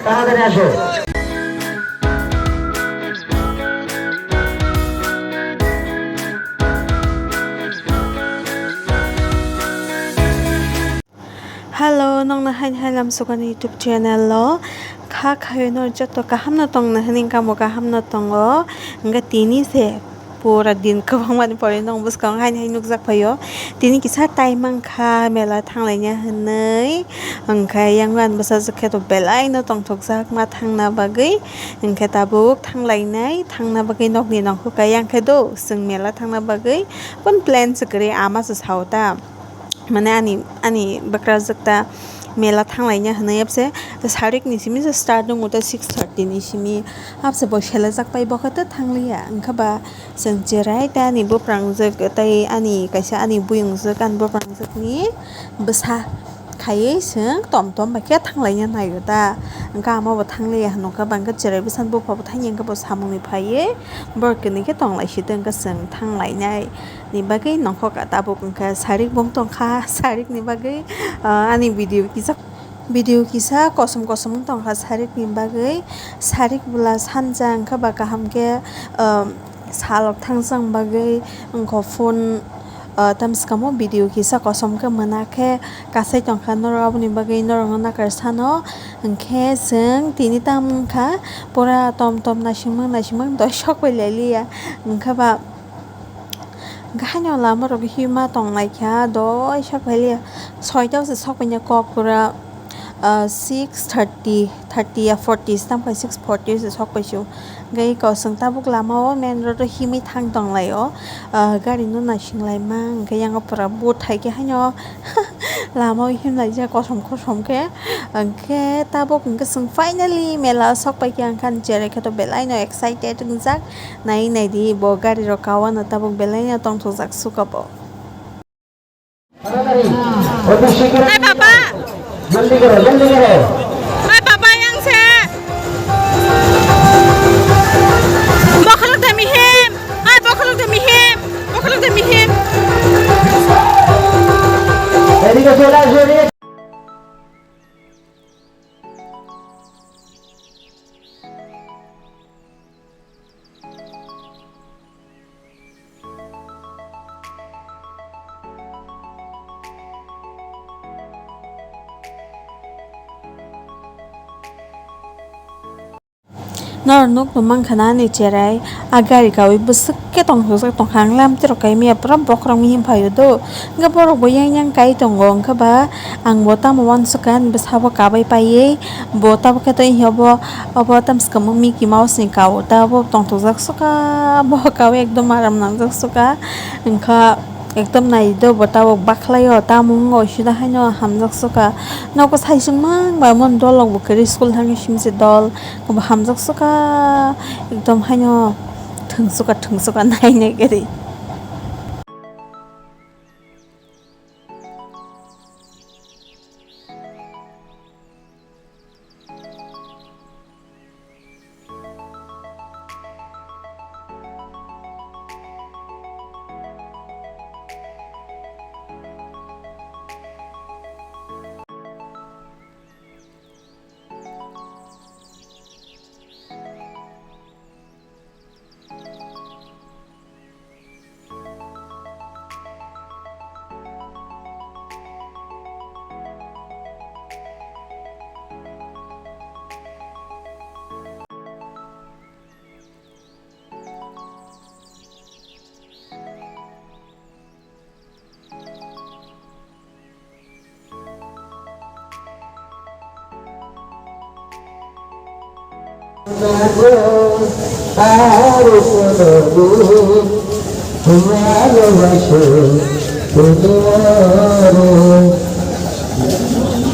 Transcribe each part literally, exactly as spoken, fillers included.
তাড়াতাড়ি আসো। Hello, nokna haini hai lam sukani YouTube channel o kha khayo no joto kaham no tongna hini kamo kaham no tongo. Hingke tini se pura din kwbangmani pore nong bwskango haini hai nukjak phaio. Tini kisa time mankha mela thanglaina hinwi, hwnkhe yang ani bwsajwk khe to belaino tongthokjak ma thangna bagwi, hwnkhe tabuk thanglainai, thangna bagwi nokni nongkho kaiya hwnkhe do chwng mela thangna bagwi. Kon plan se kwrwi ama se sao ta. Mane ani, ani bakrajwk ta mela thanglaina hinwi abse sarik ni simi se start wngo ta six thirty ni simi abse bo selajak pai bo khe ta thangliya wngkha ba chwng cherai ta ani buprangjwk tei ani kaisa ani buyungjwk ani buprangjwk ni bwsa khaiwi chwng tom tom bai khe thanglaina naio ta wngkha ama bo thangliya hinwi khe bangkhe cherai bwsa bupha bo thangya wngkha bo samung ni phaiwi borok kwnwi khe tonglai si ta wngkha chwng thanglainai. Ni bagwi nongkhor ka tabuk wngkha sarik bong tongkha sarik ni bagwi, ah, ani video kisa, video kisa kosom kosom wng tongkha sarik ni bagwi. Sarik bwla sanja wngkha ba kaham khe, ah, salok thangjak bagwi wngkha phone, ah, tamswkamo video kisa kosom khe mwnakhe kasai tongkha norok aboni bagwi norokno nakarsa no hwnkhe chwng tini tamo wngkha pura tom tom naisingmang naisingmang doi sok pai lailiya wngkha ba. Hwnkhe haino lama rok hima tonglaikha, doi sok phailiya, soita se sok paina kok pura, ah, six thirty, thirty ya forty se tamo khe six forty se sok paisio. Hwnkhe kosong tabuk lama o main road o himwi thang tonglaio, ah, gari no naising laima, hwnkhe yang o pura but hai khe haino. Lama o himlaijak kosom kosom khe, hwnkhe tabuk hwnkhe chwng finally mela o sok paikha, hwnkhe ani cherai khe to belai no excited wngjak, nai nai di bo gari rok ka o ano tabuk belai no tongthokjak suka bo. Hai baba. Hai baba yang se. Bokhorok de mihim. Hai bokhorok de mihim. Bokhorok de mihim. Norok nukno mankha na ani cherai, a gari kawi bwswk khe tongthokjak tongkha, ang lamtwi rok kaimya pura bokhorok mihim phaio do, hwnkhe borok bo yang yang kai tongo, hwnkhe ba ang bo tamo uansukha ani bwsabo kabai paiwi, bo tabukhe tei obo, obo tamswkamo Mickey Mouse ni kao ta, obo tongthokjak sukha, bo kawi ekdom aram nangjak sukha, wngkha. Ekdom nai do bo tabuk bakhlai o, tamo wngwi sida haino hamjak sukha. Nogo saisung mang bai mon dol rok bo kwrwi school thangwi simi se dol bo hamjak sukha. Ekdom haino thwngsukha thwngsukha nai nai kwrwi.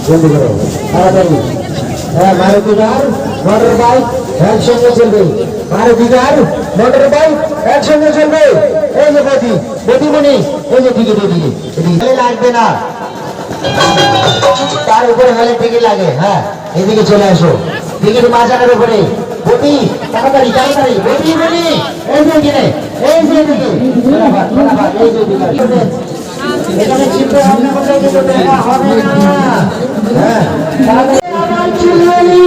জলদি করো, তাড়াতাড়ি। হ্যাঁ, মারুতি কার, motor bike, একসঙ্গে চলবে। মারুতি কার, motor bike, একসঙ্গে চলবে। এই যে বৌদি, বৌদিমণি, এই যে দিকে, দিকে, এদিকে। লাগবে না। তার উপরে হলে টিকিট লাগে, হ্যাঁ, এদিকে চলে আসো। টিকিট মাঝখানের উপরে। বৌদি, তাড়াতাড়ি, তাড়াতাড়ি। বৌদিমণি, এই যে এদিকে, এই যে এদিকে। ধন্যবাদ, ধন্যবাদ, এই যে এদিকে। এখানে চিন্তা ভাবনা করলে কিন্তু দেখা হবে না। হ্যাঁ, তাড়াতাড়ি। আমার চুলকানি।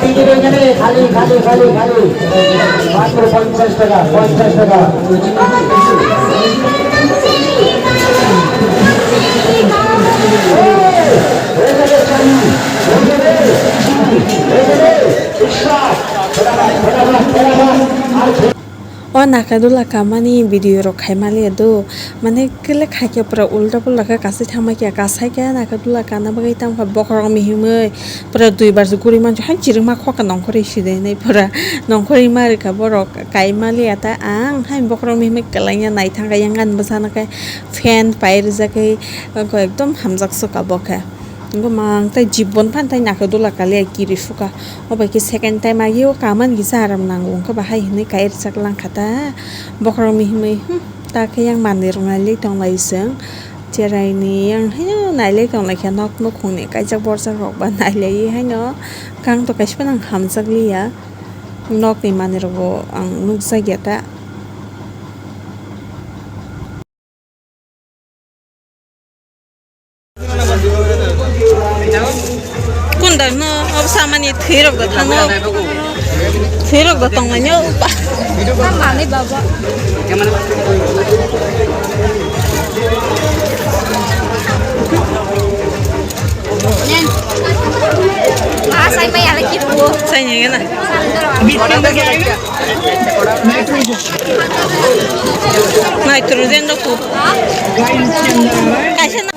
খালি, খালি, খালি, খালি। মাত্র পঞ্চাশ টাকা, পঞ্চাশ টাকা। এই যে রে, চালু, এই যে রে, এই যে রে, ইশরাক, ফটাফট, ফটাফট, ফটাফট। আর O nakadula kamani video rok khai maliya do, mane kele khaikhe pura ulta pulta khe kasai thangma khe kasai khe nakadula kana bagwi tamo khe bokhorok mihimwi pura duibar se guri manjo hai chirikma khokha nongkhorwi sidinai pura nongkhorwi ma rikha borok kai maliya ta ang hai bokhorok mihimwi kwlaiya naithang kha yang ani bwsano khe fan pai rijak khe ekdom hamjak swka bo khe. Wngkha mang tei jibon phan tei nakhe dula kaliya kiri suka. O bai khe second time agi o kaman kisa aram nango wngkha bahai hinui kai rwchak langkha ta. Bokhorok mihimwi, hmm, ta khe yang manwi rok nailai tonglai chwng. Cherai ni yang haino nailai tonglai kha nok nukhung ni kaijak borjak rok ba nailai haino kang to kaisa phano ang hamjak liya. Nok ni manwi rok bo ang nukjak ya ta. Kunda no, obo samani thwirok da thango. Thwirok da tonglainyo. Mani baba. Nen. Ah, sai mai ala kiruo. Sai ni gana. Nitrogen do ko. Kaisa na.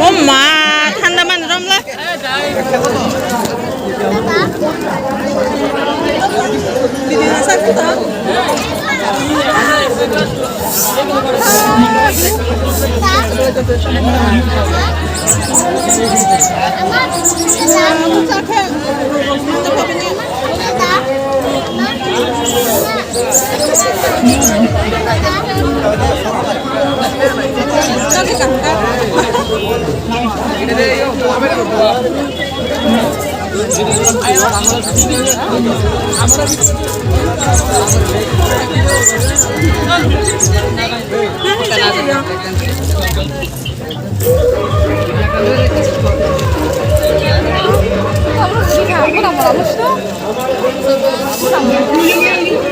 O ma, thanda man romla.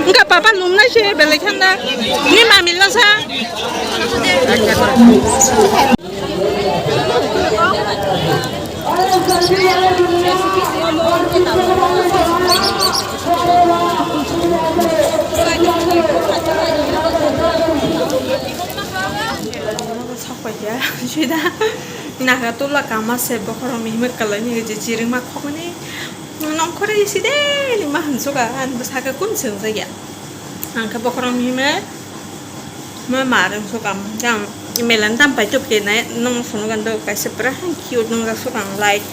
Wngkha papa lumnai se belai khanda. Ni mami lo sa. Sokpaiya, sida naga tula kama se bokhorok ni himwi kwlai ni je chirima khokmani nongkhorwi side ni ma hansuka, ani bwsakhe kun swngjak ya. Ang khe bokhorok ni himwi ma ma rwngsukha, ang melan tam pai tubkhe nai nong phunukgani kaisa pura cute nungjak sukha ang light.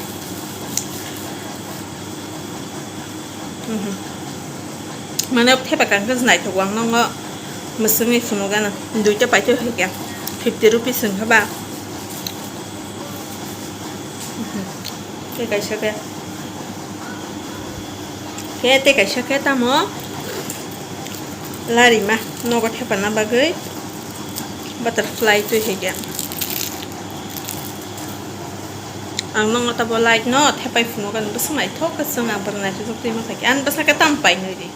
Mhm. Mane thepa kang khe naithok ang nongo mwswngwi phunukgana duita paithago hai khe fifty rupees wngkha ba. Mhm. Tei kaisa khe khe tei kaisa khe tamo larima nogo thepana bagwi butterfly twi hai khe. Ang nokno tabo light no thepai phunukgani bwswk naithok khe chwng ang bwrwi naithotok twi ma khaikhe ani bwsakhe tamo painwi di.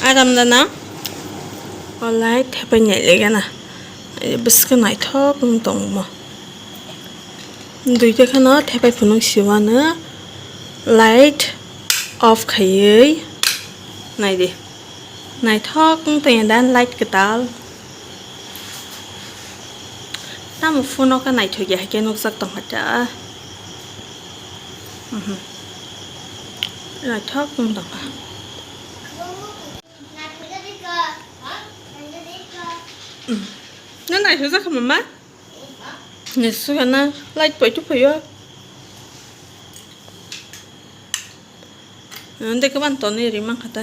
Aram dana o light thepai nailaigana bwswk naithok wng tongmo. Duita kheno thepai phunuk siwano light off khaiwi naidi. Naithok wng tongya da light kwtal. Tamo phone o khe naithok ya hai khe nukjak tongkha ta. Mhm. Naithok wng tongkha. Mhm. Nang naithok jak kha mama? Ni sugana light poito phaio. Ande kaban toni ri mankha ta.